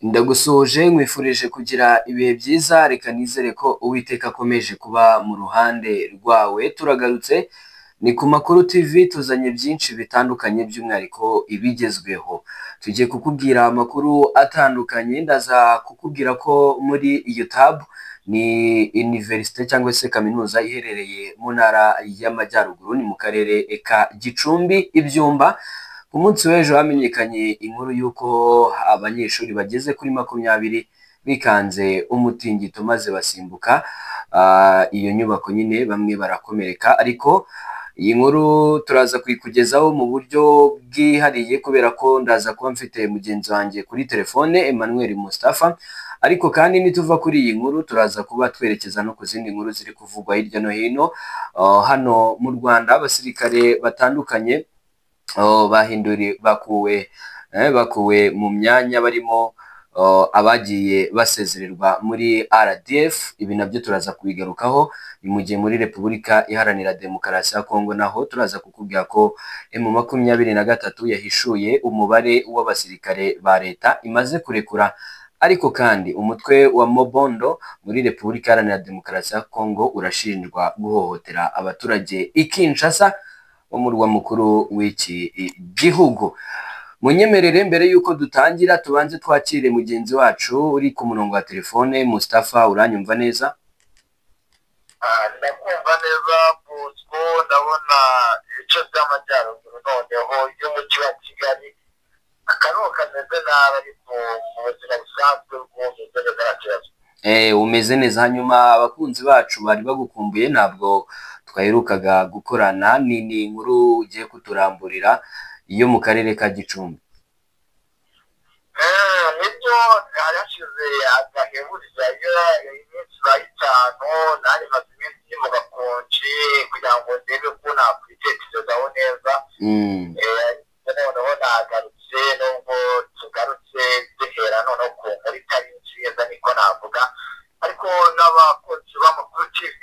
Ndagusuhuje nkwifurije kugira ibihe byiza, reka nizere ko Uwiteka akomeje kuba mu ruhande rwawe. Turagarutse ni ku Makuru TV, tuzanye byinshi bitandukanye by'umwihariko ibigezweho. Tugiye kukubwira amakuru atandukanye, ndaza kukubwira ko muri UTAB, ni Université cyangwa se kaminuza iherereye mu Ntara y'Amajyaruguru, ni mu karere ka Gicumbi, Ibyumba. Ku munsi w'ejo hamenyekanye inkuru y'uko abanyeshuri bageze kuri 20 bikanze umutingito maze basimbuka iyo nyubako nyine, bamwe barakomereka. Ariko iyi nkuru turaza kuyikugezaho mu buryo bwihariye kubera ko ndaza kuba mfite mugenzi wanjye kuri telefone, Emmanuel Mustafa. Ariko kandi nituva kuri iyi nkuru turaza kuba twerekeza no ku zindi nkuru ziri kuvugwa hirya no hino. Hano mu Rwanda abasirikare batandukanye bahinduriwe, bakuwe mu myanya, barimo abagiye basezererwa muri RDF. Ibi nabyo turaza kubigarukaho. Ni mu gihe muri Repubulika Iharanira Demokarasi ya Kongo naho turaza kukubwira ko M23 yahishuye umubare w'abasirikare ba leta imaze kurekura. Ariko kandi umutwe wa Mobondo muri Repubulika Iharanira Demokarasi ya Kongo urashinjwa guhohotera abaturage i Kinshasa, umurwa mukuru w'iki gihugu. Munyemerere mbere y'uko dutangira tubanze twakire mugenzi wacu uri ku murongo wa telefone. Mustafa, uranyumva neza? Ndakumva neza, Bosco. Ndabona ibice by'amajyaruguru noneho y'umujyi wa Kigali akaruhu kameze nabi, ariko mu buzima busanzwe bwumeze neza, nta kibazo. Umeze neza. Hanyuma abakunzi bacu bari bagukumbuye, ntabwo twaherukaga gukorana. Ni inkuru ugiye kuturamburira iyo mu karere ka Gicumbi. Nibyo, hari hashize agaheburiza iyo iminsi ibaye 5, nari maze iminsi ndi mu gakonji kugira ngo ndebe ko nakwitekerezaho neza. Noneho nagarutse, nubwo tugarutse duhera noneho ku nkuru itari nziza, niko navuga. Ariko n'abakunzi b'Amakuru TV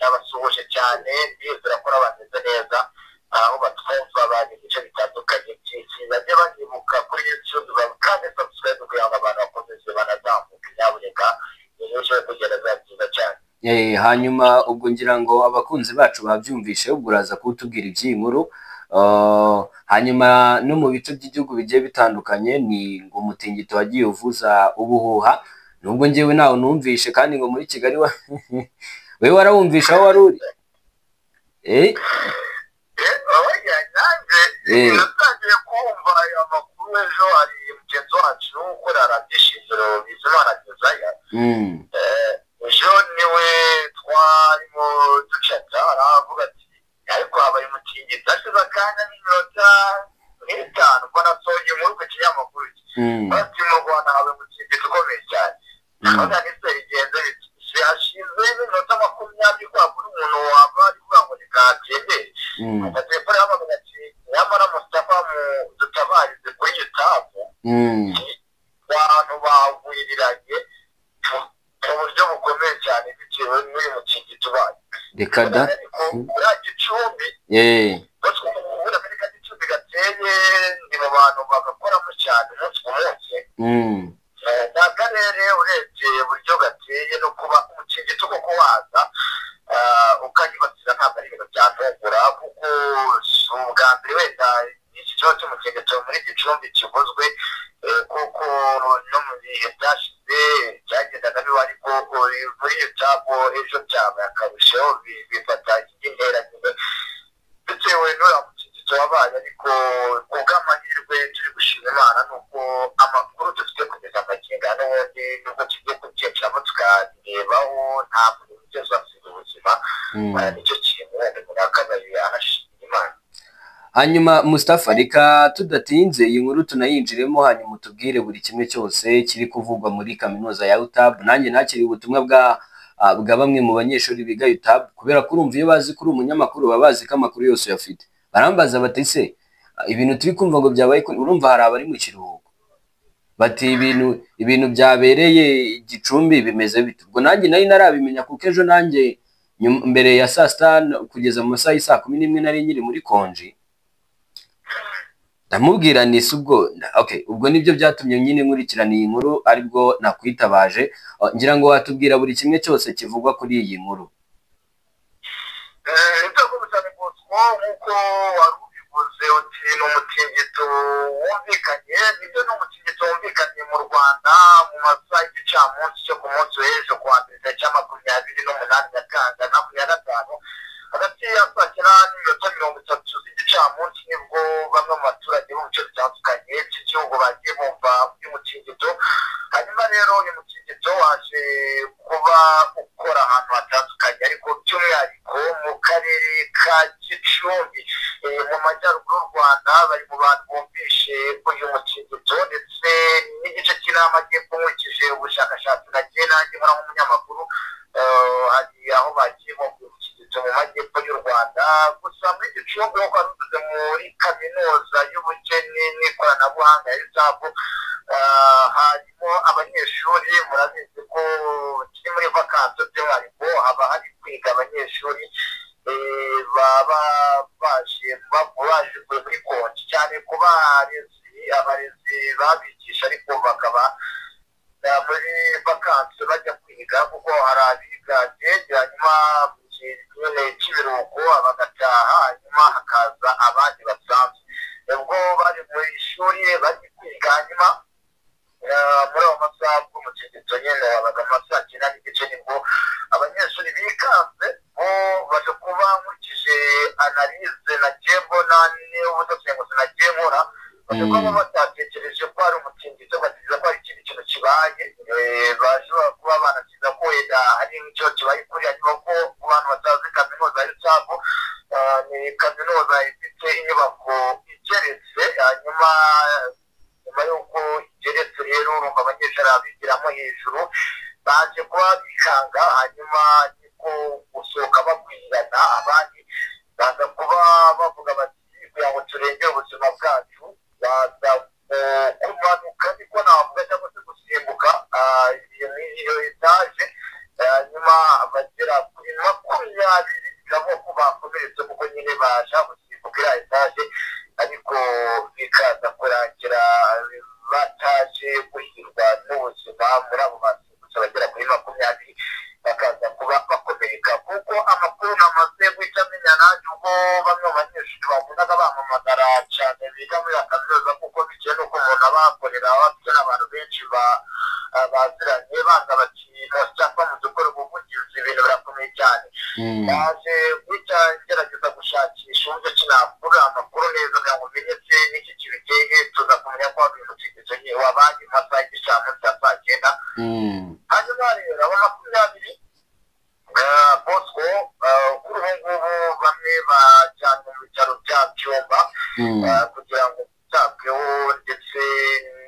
nabasuhuje cyane, ndizera ko bameze neza aho batwumva bari mu bice bitandukanye by'isi. Bajye banibuka kuri YouTube kandi subscribe kugira ngo abantu bakomeze banazamuke, nyabuneka birusheho kugenda biba byiza cyane. Hanyuma ubwo ngira ngo abakunzi bacu babyumvishe, ubwo uraza kutubwira iby'iyi nkuru. Hanyuma no mu bice by'igihugu bigiye bitandukanye ni ngo umutingito wagiye uvuza ubuhuha, nubwo njyewe ntawe numvishe, kandi ngo muri Kigali wewe warawumvishe aho wari uri? Oya, nanjye natangiye kumva aya makuru ejo. Hari mugenzi wacu ukorera Radiyo Ishingiro, Bizimana Desire. Ejo niwe twarimo ducata, aravuga ati ariko habaye umutingito hashize akanya n'iminota nk'itanu ubwo nasohoye inkuru ku kinyamakuru cye. Bati mu Rwanda habaye umutingito ukomeye cyane. Ndavuga nti se bigenze bite? Hashize n'iminota 20, kwa kuri umuntu waba ari kuvuga ngo reka atembere, telefone yahamagaye ati nyamara Mustafa, mu dutabarize kuri UTAB, abantu bagwiriranye mu buryo bukomeye cyane bitewe n'uyu mutingito ubaye. Reka da. Ariko uriya Gicumbi, buriya akarere ka Gicumbi gateye, ndi mu bantu bagakoramo cyane umunsi ku munsi. Ni akarere urebye uburyo gateye no kuba umutingito koko waza ukanyibasira ntabwo ari ibintu byantungura, kuko si ubwa mbere wenda n'iki kibazo cy'umutingito muri Gicumbi kivuzwe, kuko no mu bihe byashize byagendaga biba. Ariko muri UTAB ejo byabaye akarusho, bifata indi ntera nyine bitewe n'uriya mutingito wabaye. Ariko ku bw'amahirwe turi gushima Imana ni uko amakuru dufite kugeza amagingo n'ubundi nubwo tugiye kubyinjiramo tukabirebaho, nta muntu wigeze asiga ubuzima. Nicyo kintu wenda umuntu yakabaye anashimira Imana. Hanyuma Mustafa, reka tudatinze iyi nkuru tunayinjiremo, hanyuma utubwire buri kimwe cyose kiri kuvugwa muri kaminuza ya UTAB. Nanjye nakiriye ubutumwa bwa bamwe mu banyeshuri biga UTAB, kubera ko urumva iyo bazi ko uri umunyamakuru baba bazi ko amakuru yose uyafite. Barambaza bati se ibintu turi kumva ngo byabaye, urumva hari abari mu kiruhuko, bati ibintu byabereye Gicumbi bimeze bite? Ubwo nanjye nari narabimenya, kuko ejo nanjye mbere ya saa sita kugeza mu masaha y'i saa 11 nari nkiri muri konji. Ndamubwira nti si ubwo, okay, ubwo nibyo byatumye nyine nkurikirana iyi nkuru, aribwo nakwitabaje. Ngira ngo watubwira buri kimwe cyose kivugwa kuri iyi nkuru. Ibyo cyane Bosco, nk'uko wari ubivuze uti ni umutingito wumvikanye, nibyo, ni umutingito wumvikanye mu Rwanda mu masaha y'igicamunsi cyo ku munsi w'ejo kuwa mbere, tariki ya 28 Nyakanga 25, hagati ya saa 9:30 z'igicamunsi, nibwo bamwe mu baturage bo mu bice bitandukanye by'igihugu bagiye bumva uyu mutingito. Hanyuma rero uyu mutingito waje kuba ukora ahantu hatandukanye, ariko by'umwihariko mu karere ka Gicumbi, mu majyaruguru y'u Rwanda, bari mu bantu bumvishe uyu mutingito, ndetse n'igice cy'Amajyepfo. Nkurikije ubushakashatsi nagiye nanjye nkora nk'umunyamakuru, hari aho bagiye bumva umutingito mu majyepfo y'u Rwanda. Gusa muri Gicumbi, nk'uko wabivuze, muri Kaminuza y'Ubugeni n'Ikoranabuhanga ya UTAB, harimo abanyeshuri. Murabizi ko kiri muri vakansi, by'umwihariko haba hari kwiga abanyeshuri baba baje baje muri konti, cyane ku barezi, abarezi babigisha, ariko bakaba muri vakansi bajya kwiga, kuko hari abiga hanyuma mu gihe nyine cy'ibiruhuko bagataha, hanyuma hakaza abandi basanzwe. Ubwo bari mu ishuri bari kwiga, hanyuma muri ayo masaha bw'umutingito nyine wabaga amasaha 9:30, nibwo abanyeshuri bikanze. Bo baje kuba, nkurikije analyse nagiye mbona n'ubusesenguzi nagiye nkora, baje kuba batatekereje ko ari umutingito, batekereza ko hari ikindi kintu kibaye. Bashobora kuba banakiza ko wenda hari nk'icyo kibaye kuri, hanyuma ko ku bantu batazi kaminuza ya UTAB, ni kaminuza ifite inyubako igeretse. Hanyuma nyuma y'uko igeretse rero, urumva abanyeshuri abigiramo hejuru baje kuba bikanga, hanyuma niko gusohoka bagwirana, abandi baza kuba bavuga bati kugira ngo turengere ubuzima bwacu, baza kumanuka, niko navuga, cyangwa se gusimbuka iyo etaje, hanyuma bagera kuri 20 bikavuga ko bakomeretse, kuko nyine bashaka gusimbuka iriya etaje, ariko bikaza kurangira bataje guhirwa n'ubuzima. Muri abo basimbutse bagera kuri 20 bakaza kuba bakomereka, kuko amakuru namaze guhita amenya nanjye ubwo bamwe mu banyeshuri bakundaga bampamagara cyane biga muri kaminuza, kuko bitewe n'uko umuntu aba ahakorera, bafite n'abantu benshi baziranye, baza bati cyangwa mu dukora ubuvugizi, ibintu birakomeye cyane. Baje guhita ngerageza gushakisha uburyo ki nakura amakuru neza kugira ngo umenye se n'iki kibiteye, tuza kumenya ko hari umutingito wabaye mu masaha y'igicamunsi ya saa 9. Hanyuma rero abo 20, Bosco, kuri ubu ngubu bamwe bajyanwe mu bitaro bya Byumba kugira ngo bitabweho, ndetse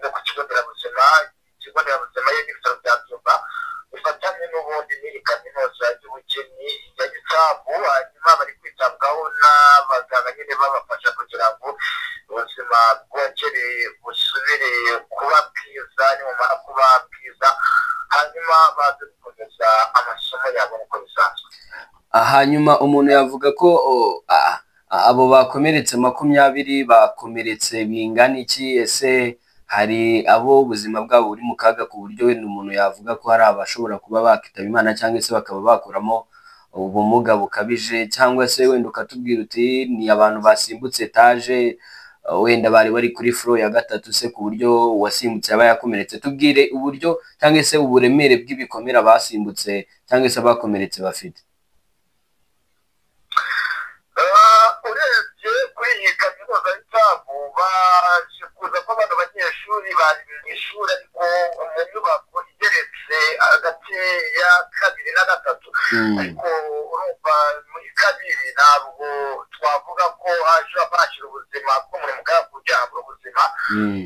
no ku kigo nderabuzima. Ikigo nderabuzima n'ibitaro bya Byumba bifatanye n'ubundi n'iyi kaminuza y'ubugeni ya UTAB, hanyuma bari kwitabwaho n'abaganga nyine babafasha kugira ngo ubuzima bwongere busubire kuba bwiza. Nibumara kuba bwiza, hanyuma baze gukomeza amasomo yabo nk'uko bisanzwe. Hanyuma umuntu yavuga ko abo bakomeretse 20 bakomeretse bingana iki? Ese hari abo ubuzima bwabo buri mu kaga, ku buryo wenda umuntu yavuga ko hari abashobora kuba bakitaba Imana cyangwa se bakaba bakuramo ubumuga bukabije? Cyangwa se wenda ukatubwira uti ni abantu basimbutse etaje, wenda bari bari kuri floor ya gatatu se, ku buryo uwasimbutse yaba yakomeretse? Tubwire uburyo cyangwa se uburemere bw'ibikomere abasimbutse cyangwa se abakomeretse bafite. Urebye kuri iyi kaminuza y'UTAB, baje kuza ko bano banyeshuri bari mu ishuri, ariko mu nyubako igeretse hagati ya kabiri na gatatu. Ariko urumva muri kabiri ntabwo twavuga ko hashobora kwakira ubuzima bw'umuntu mu kaga ku buryo yabura ubuzima.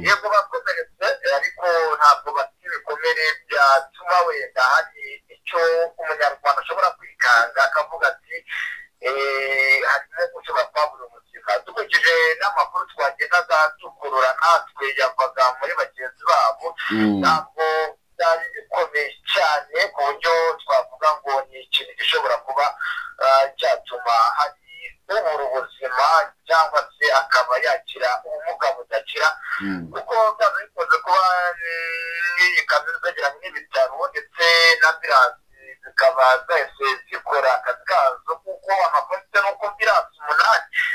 Yego bakomeretse, ariko ntabwo bafite ibikomere byatuma wenda hari icyo umunyarwanda ashobora kwikanga akavuga ati harimo ushobora kuhabura ubuzima. Dukurikije n'amakuru twagendaga dukurura natwe yavaga muri bagenzi babo, ntabwo byari bikomeye cyane ku buryo twavuga ngo ni ikintu gishobora kuba cyatuma hari ubura ubuzima cyangwa se akaba yagira ubumuga budakira. kaminuza yegeranye n'ibitaro ndetse na ambilansi zikaba zahise zikora akazi kazo, kuko amakuru mfite nuko ambilansi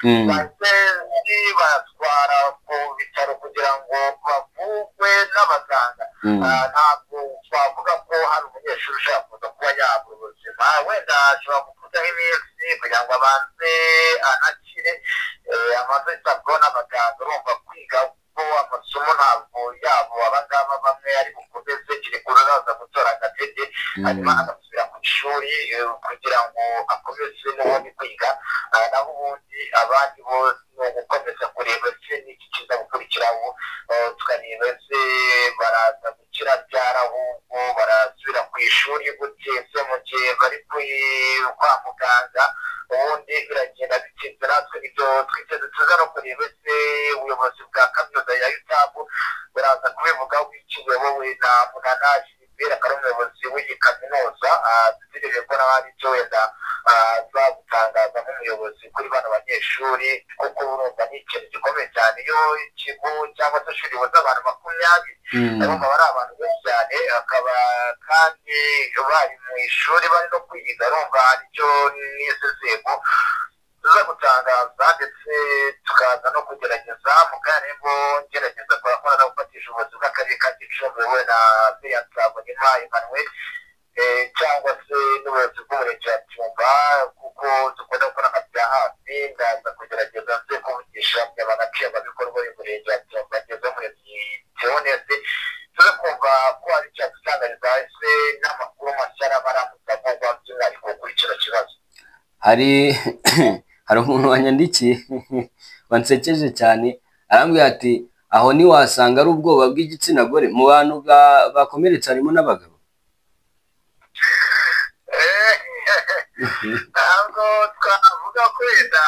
8 bahise zibatwara ku bitaro kugira ngo bavurwe n'abaganga. Ntabwo twavuga ko hari umunyeshuri ushobora kuza kuba yabura ubuzima, wenda ashobora gufata nk'iminsi kugira ngo abanze anakire, amaze yitabwaho n'abaganga. Urumva kwiga ko amasomo ntabwo yabo abangaba bamwe ari bukomeze, kereka uraza gutora agatege hanyuma agasubira ku ishuri kugira ngo akomeze n'ubundi kwiga. Naho ubundi abandi bo ni ugukomeza kureba se n'iki kiza gukurikiraho, tukareba se baraza gukira byara ahubwo barasubira ku ishuri gute se mu gihe bari kwa muganga. Ubundi biragenda bitinze, natwe nibyo twiteze, tuza no kureba se ubuyobozi bwa kaminuza ya UTAB buraza kubivugaho iki, buyobowe na Munana Gilbert, akaba ari umuyobozi w'iyi kaminuza. Dutegereje ko nawe hari icyo wenda azagutangaza nk'umuyobozi kuri bano banyeshuri, kuko urumva ni ikintu gikomeye cyane iyo ikigo cyangwa se ishuri rihuza abantu 20, urumva ari abantu benshi cyane, akaba kandi bari mu ishuri bari no kwiga. Urumva hari icyo n'izo nzego tuza gutangaza, ndetse tukaza no kugerageza mu kanya nibwo ngerageza kurakora no gufatisha ubuyobozi bw'akarere ka Gicumbi we na Meya Nzabonimpa Emmanuel, cyangwa se n'ubuyobozi bw'umurenge wa Byumba, kuko dukunda gukora akazi bya hafi. Ndaza kugerageza nze kuvugisha umunyamabanga nshingwabikorwa w'umurenge wa Byumba ngeze Umuremyi Theoneste, tuze kumva ko hari icyo yadutangariza ese n'amakuru mashya araba aramutse avugwa by'umwihariko kuri kino kibazo. Hari umuntu wanyandikiye wansekeje cyane, arambwira ati aho ntiwasanga ari ubwoba bw'igitsina gore mu bantu bakomeretse harimo n'abagabo. Ntabwo twavuga ko wenda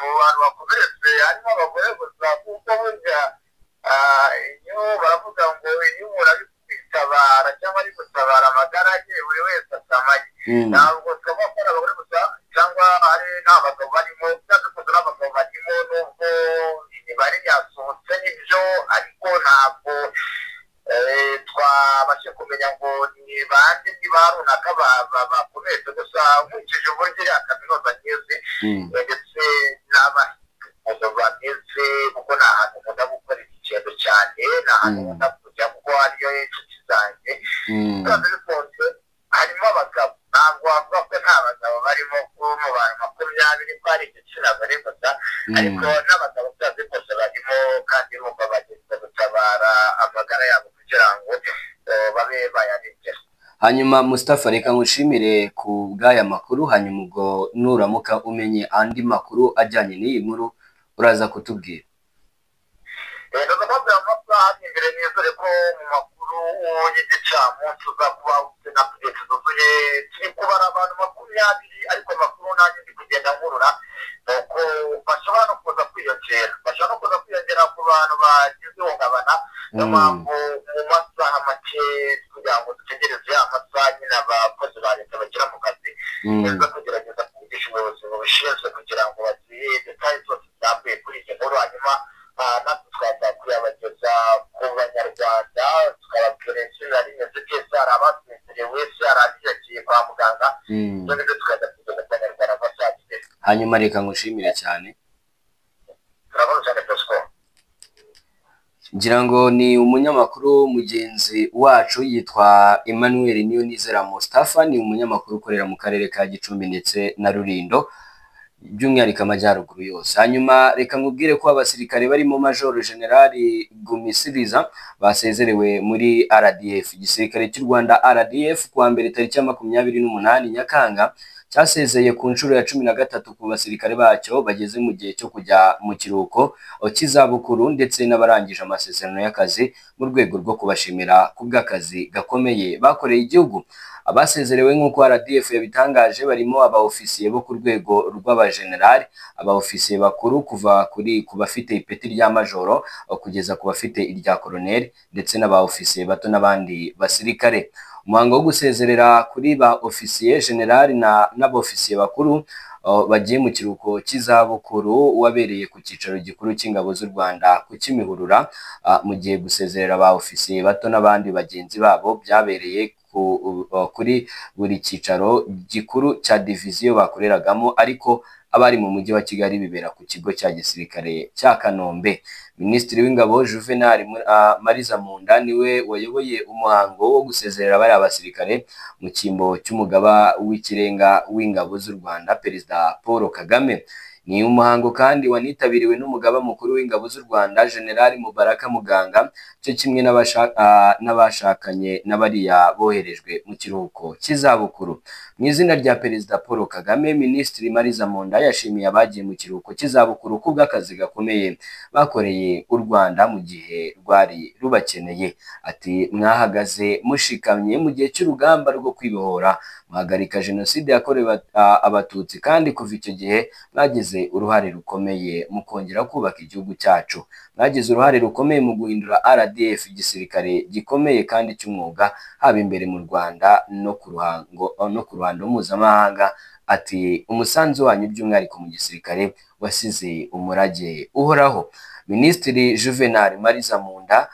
mu bantu bakomeretse harimo abagore gusa, kuko burya iyo baravuga ngo iyo umuntu ari kwitabara cyangwa ari gutabara amagara ye buri wese asamaye. Ntabwo twavuga ko ari abagore gusa cyangwa hari n'abagabo barimo, cyangwa se n'abagabo barimo, nubwo imibare yasohotse nibyo, ariko ntabwo twabashe kumenya ngo ni bande niba runaka bakomeretse. Gusa nkurikije uburyo iriya kaminuza nyizi ndetse n'abahinzi bameze, kuko ni ahantu nkunda gukorera ingendo cyane, ni ahantu nkunda kujya kuko hariyo inshuti zanjye, biba bikunze harimo abagabo. Ntabwo wavuga ko nta bagabo barimo mu bantu 20 ko ari igitsina gore gusa, ariko n'abagabo byanze kose barimo, kandi bumva bagenda gutabara amagara yabo kugira ngo babe bayarengera. Hanyuma Mustafa, reka ngushimire ku bw'aya makuru, hanyuma ubwo nuramuka umenye andi makuru ajyanye n'iyi nkuru uraza kutubwira. Ndaza kubabwira mu masaha ari imbere, nizere ko mu makuru y'igicamunsi uza kuba ufite na update zuzuye. Turi kubara abantu 20, ariko amakuru nanjye ndi kugenda nkurura nuko bashobora no kuza kwiyongera, bashobora no kuza kwiyongera ku bantu bagize ihungabana. Niyo mpamvu mu masaha make kugira ngo dutegereze ya masaha nyine abakozi ba leta bagera mu kazi, neza kugerageza kuvugisha ubuyobozi bubishinzwe kugira ngo baduhe details zose zirambuye kuri iyi nkuru, hanyuma natwe tukaza kuyabageza ku banyarwanda, tukababwira ese biba bimeze byose, hari abasezerewe se, hari abiyagiye kwa muganga, ibyo ngibyo tukaza kugeza ku banyarwanda mu masaha ageze. Hanyuma reka ngushimire cyane. Turakoze cyane Bosco. Ngira ngo ni umunyamakuru mugenzi wacu yitwa Emmanuel Niyonizera Mustafa, ni umunyamakuru ukorera mu karere ka Gicumbi ndetse na Rulindo, by'umwihariko amajyaruguru yose. Hanyuma reka nkubwire ko abasirikare barimo Major General Gumisiriza basezerewe muri RDF. Igisirikare cy'u Rwanda RDF kuwa mbere tariki ya 28 Nyakanga cyasezeye ku nshuro ya 13 ku basirikare bacyo bageze mu gihe cyo kujya mu kiruhuko cy'izabukuru ndetse n'abarangije amasezerano y'akazi, mu rwego rwo kubashimira ku bw'akazi gakomeye bakoreye igihugu. Abasezerewe nk'uko RDF yabitangaje barimo abaofisiye bo ku rwego rw'abajenerali, abaofisiye bakuru kuva kuri ku bafite ipeti rya majoro kugeza ku bafite irya koroneri, ndetse n'abaofisiye bato n'abandi basirikare. Umuhango wo gusezerera kuri ba ofisiye generali n'abofisiye bakuru bagiye mu kiruhuko cy'izabukuru wabereye ku cyicaro gikuru cy'ingabo z'u Rwanda ku Kimihurura, mu gihe gusezerera ba ofisiye bato n'abandi bagenzi babo byabereye kuri buri cyicaro gikuru cya diviziyo bakoreragamo, ariko abari mu mujyi wa Kigali bibera ku kigo cya gisirikare cya Kanombe. Minisitiri w'Ingabo Juvenal Marizamunda niwe wayoboye umuhango wo gusezerera bariya basirikare mu cyimbo cy'umugaba w'ikirenga w'ingabo z'u Rwanda, Perezida Paul Kagame. Ni umuhango kandi wanitabiriwe n'umugaba mukuru w'ingabo z'u Rwanda, General Mubaraka Muganga, cyo kimwe n'abashakanye n'abariya boherejwe mu kiruhuko cy'izabukuru. Mu izina rya Perezida Paul Kagame, Minisitiri Marizamunda yashimiye abagiye mu kiruhuko cy'izabukuru kubw'akazi gakomeye bakoreye u Rwanda mu gihe rwari rubakeneye. Ati: "Mwahagaze mushikamye mu gihe cy'urugamba rwo kwibohora, muhagarika Jenoside yakorewe Abatutsi, kandi kuva icyo gihe mwagize uruhare rukomeye mu kongera kubaka igihugu cyacu. Mwagize uruhare rukomeye mu guhindura RDF igisirikare gikomeye kandi cy'umwuga, haba imbere mu Rwanda no ku ruhando mpuzamahanga." Ati: "Umusanzu wanyu by'umwihariko mu gisirikare wasize umurage uhoraho." Minisitiri Juvenal Marizamunda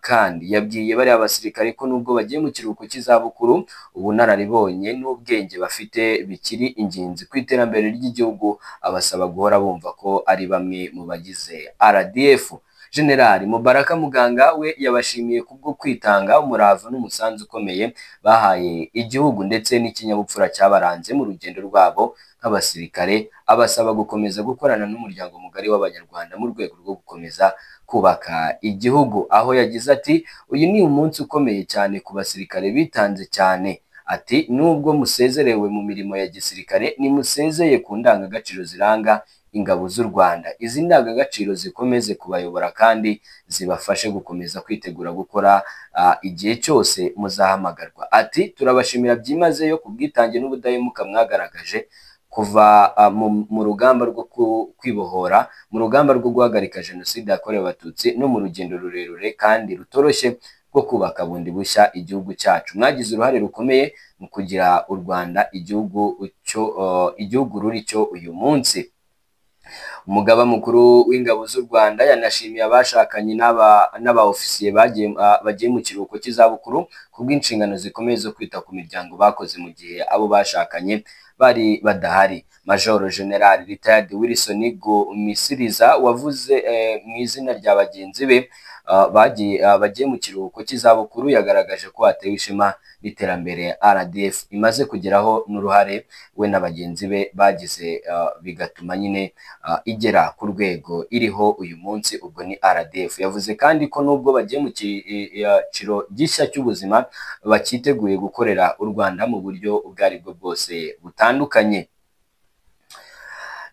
kandi yabwiye bariya basirikare ko nubwo bagiye mu kiruhuko cy'izabukuru, ubunararibonye n'ubwenge bafite bikiri ingenzi ku iterambere ry'igihugu, abasaba guhora bumva ko ari bamwe mu bagize RDF. General Mubaraka Muganga we yabashimiye kubwo kwitanga, umurava n'umusanzu ukomeye bahaye igihugu ndetse n'ikinyabupfura cyabaranze mu rugendo rwabo nk'abasirikare, abasaba gukomeza gukorana n'umuryango mugari w'Abanyarwanda mu rwego rwo gukomeza kubaka igihugu. Aho yagize ati: "Uyu ni umunsi ukomeye cyane ku basirikare bitanze cyane." Ati: "Nubwo musezerewe mu mirimo ya gisirikare, nimusezeye ku ndangagaciro ziranga ingabo z'u Rwanda. Izi ndangagaciro zikomeze kubayobora kandi zibafashe gukomeza kwitegura gukora igihe cyose muzahamagarwa." Ati: "Turabashimira byimazeyo ku bwitange n'ubudahemuka mwagaragaje kuva mu rugamba rwo kwibohora, mu rugamba rwo guhagarika Jenoside yakorewe Abatutsi, no mu rugendo rurerure kandi rutoroshye rwo kubaka bundi bushya igihugu cyacu. Mwagize uruhare rukomeye mu kugira u Rwanda igihugu ruri cyo uyu munsi." Umugaba mukuru w'ingabo z'u Rwanda yanashimiye abashakanye n'abaofisiye bagiye mu kiruhuko cy'izabukuru kubw'inshingano zikomeye zo kwita ku miryango bakoze mu gihe abo bashakanye bari badahari. Major General Retired Wilson Gumisiriza wavuze mu izina rya bagenzi be bagiye mu kiruhuko cy'izabukuru, yagaragaje ko atewe ishema n'iterambere RDF imaze kugeraho n'uruhare we na bagenzi be bagize, bigatuma nyine igera ku rwego iriho uyu munsi, ubwo ni RDF. Yavuze kandi ko nubwo bagiye mu cyiciro gishya cy'ubuzima, bakiteguye gukorera u Rwanda mu buryo ubwo aribwo bwose butandukanye.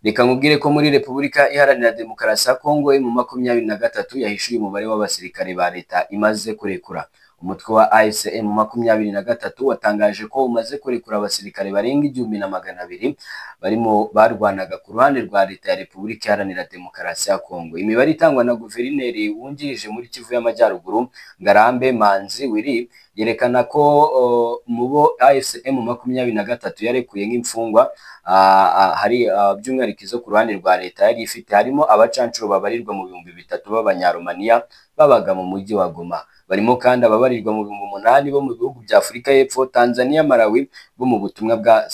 Reka nkubwire ko muri Repubulika Iharanira Demokarasi ya Kongo M23 yahishuye umubare w'abasirikare ba leta imaze kurekura. Umutwe wa AFC M23 watangaje ko umaze kurekura abasirikare barenga 1200 barimo barwanaga ku ruhande rwa leta ya Repubulika Iharanira Demokarasi ya Kongo. Imibare itangwa na guverineri wungirije muri Kivu y'Amajyaruguru, Ngarambe Manzi Willy, yerekana ko mu bo AFC M23 yarekuye nk'imfungwa hari by'umwihariko izo ku ruhande rwa leta yari ifite, harimo abacancuro babarirwa mu 3000 b'Abanyaromaniya babaga mu mujyi wa Goma. Barimo kandi ababarirwa mu 8000 bo mu bihugu bya Afurika y'Epfo, Tanzania, Malawi bo mu butumwa bwa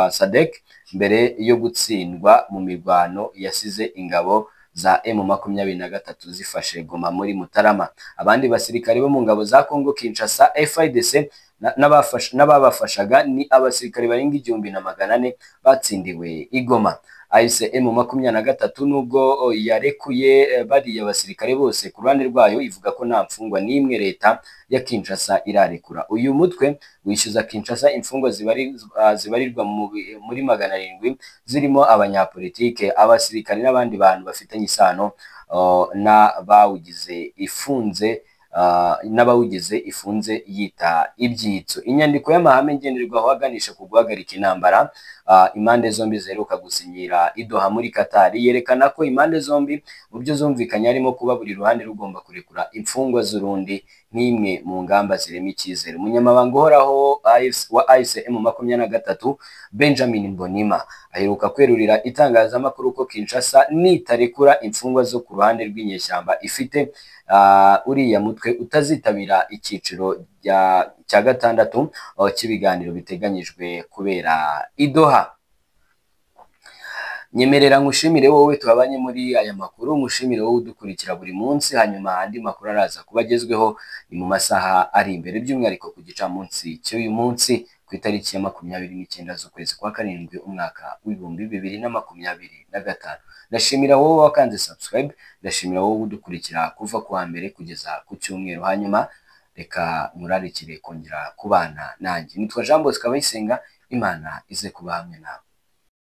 SADC mbere yo gutsindwa mu mirwano yasize ingabo za M23 zifashe Goma muri Mutarama. Abandi basirikare bo mu ngabo za Kongo Kinshasa, FARDC n'ababafashaga ni abasirikare barenga 1400 batsindiwe i Goma. AFC M23 nubwo yarekuye bariya basirikare bose, ku ruhande rwayo ivuga ko nta mfungwa n'imwe leta ya Kinshasa irarekura. Uyu mutwe wishyuza Kinshasa imfungwa zibarirwa muri 700 zirimo abanyapolitike, abasirikare n'abandi bantu bafitanye isano n'abawugize ifunze n'abawugize ifunze yita ibyitso. Inyandiko y'amahame ngenderwaho aganisha ku guhagarika intambara impande zombi ziheruka gusinyira i Doha muri Qatar yerekana ko impande zombi mu byo zumvikanye harimo kuba buri ruhande rugomba kurekura imfungwa z'urundi nk'imwe mu ngamba zirema icyizere. Umunyamabanga uhoraho wa AFC M23 Benjamin Mbonima aheruka kwerurira itangazamakuru ko Kinshasa nitarekura imfungwa zo ku ruhande rw'inyeshyamba ifite uriya mutwe utazitabira icyiciro cya gatandatu cy'ibiganiro biteganyijwe kubera i Doha. Nyemerera nkushimire wowe tuhabanye muri aya makuru, nkushimire wowe udukurikira buri munsi. Hanyuma andi makuru araza kuba agezweho ni mu masaha ari imbere, by'umwihariko ku gicamunsi cy'uyu munsi ku itariki ya 29 z'ukwezi kwa karindwi umwaka w'2025. Ndashimira wowe wakanze subscribe, ndashimira wowe udukurikira kuva ku wa mbere kugeza ku cyumweru. Hanyuma reka murarikire kongera kubana nanjye. Nitwa Jean Bosco Abayisenga, Imana ize kuba hamwe nawe.